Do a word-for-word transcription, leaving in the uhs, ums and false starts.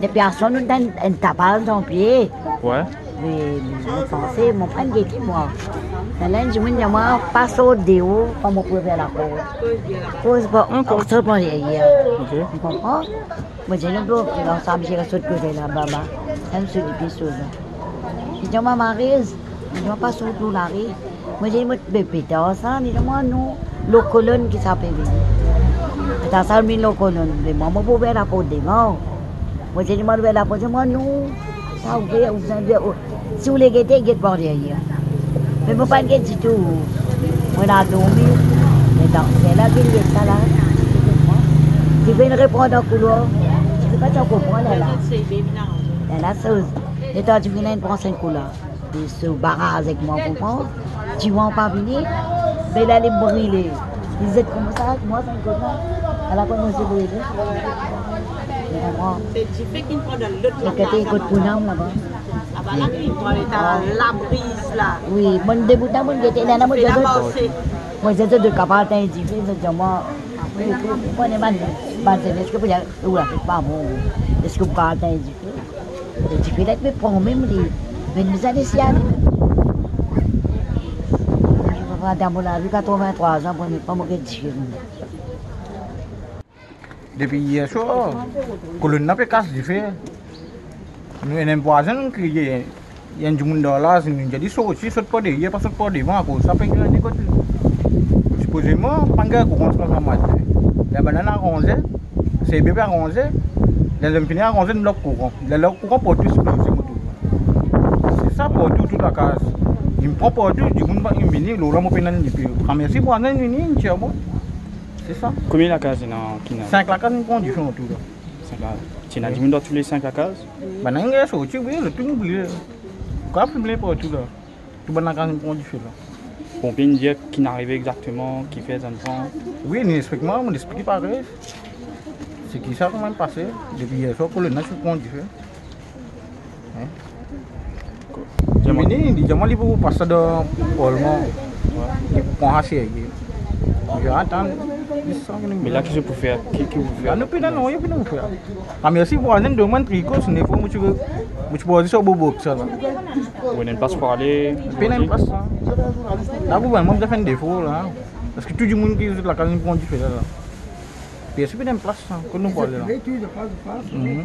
Depi aswar nou tann enn tapaz dan pie. Wi, mo panse, mo pa'nn gete mwa. Ena enn dimoun dir mwa, pa sort deor kan mo pou ouver laport. Koz pa, sort par deryer. Ou konpran? Mo dir, non, bro, non, sa misie sort kote la, baba. Sa misie sort depi so la. Li dir mwa, Mariz, li dir mwa, pa sort lor lari. Mo dir, mo pe peta sa, li dir mwa, non, lor kolonn ki sa pe vini. Peta sa vinn lor kolonn, me mwa, mo pou ouver laport devan. Mo dir, mo ouver laport, li dir mwa, non, sa ouver, ou bizin ouver, ou, si ou le gete, get par deryer. Me mo pa'nn get ditou. Mo ena dormi, letan lerla vinn get sa la, ti vinn repran dan koulwar, ti pe pa ti konpran lerla. Lerla soz, letan ti vinn pran sa koulwar. Li so baraz ek mwa, konpran? Divan pa vini, be la li brile. Li zet koumsa, mwa sa kot la. Ala koumsa brile. Ou konpran? Se dife ki pran dan lot lakaz. Kot Pounam laba. Aba la ki pran letan labriz la. Wi, mo debout la, mo gete, ena mo dir zot. Mo dir zot, zot kapav tann dife, zot dir mwa, wi, wi, wi, bann, bann zenes ki pou dir, ou la, pa bon. Eski ou kapav tann dife? Dife la ti pe pran mem li, me nou bizin les li ale mem. Papa dan mo lavi, katrovin-trwa an, premie fwa mo get dife. Depi yer swar, kolonn la pe kas dife. Nou ena enn vwazin, nou kriye, ena enn dimoun dan laz, nou dir li sorti, sort par deryer, pa sort par devan, akoz sa pe gagn kot li. Sipozeman, pa'nn gagn kouran sa matin. Ler bann-la aranze, se bebe aranze, ler zot fini aranze, nou lor kouran. Ler lor kouran, partou exploze mo trouve. Se sa partou, tou lakaz. Li pran partou, dimoun pa vini, lor la mo pena enn dife. Gramersi vwazin vini, li tir mwa. Se sa. Konbien lakaz ena ki ena? Sink lakaz inn pran dife antou la. Sink lakaz. Ti ena dimoun dan tou le sink lakaz? Bann-la inn sorti, wi, zot tou inn brile. Kav fime partou la. Tou bann lakaz inn pran dife la. Ponpie inn dir ki inn arive exakteman, kifer zot inn pran? Wi, li explik mwa, mo explik li parey. Seki sa kouma inn pase, depi yer swar kolonn la ti pran dife. Hein? Li vini, li dir mwa li pou pas sa dan Palman. Li pou pran sa serye. Mo atann, li san ki nou... Me la, ki zot pou fer? Ki, ki pou fer? La, nou pena nanye pou nou fer. Gramersi vwazin donn mwa enn triko, sinon mo ti, mo ti pou al sa bobo sa la. Ou ena enn plas pou ale? Pena enn plas sa. La, gouvernman bizin fer enn defo la. Paski tou dimoun ki zot lakaz inn pran dife la, la. Pena enn plas sa. Kot nou pou ale la? Mhm.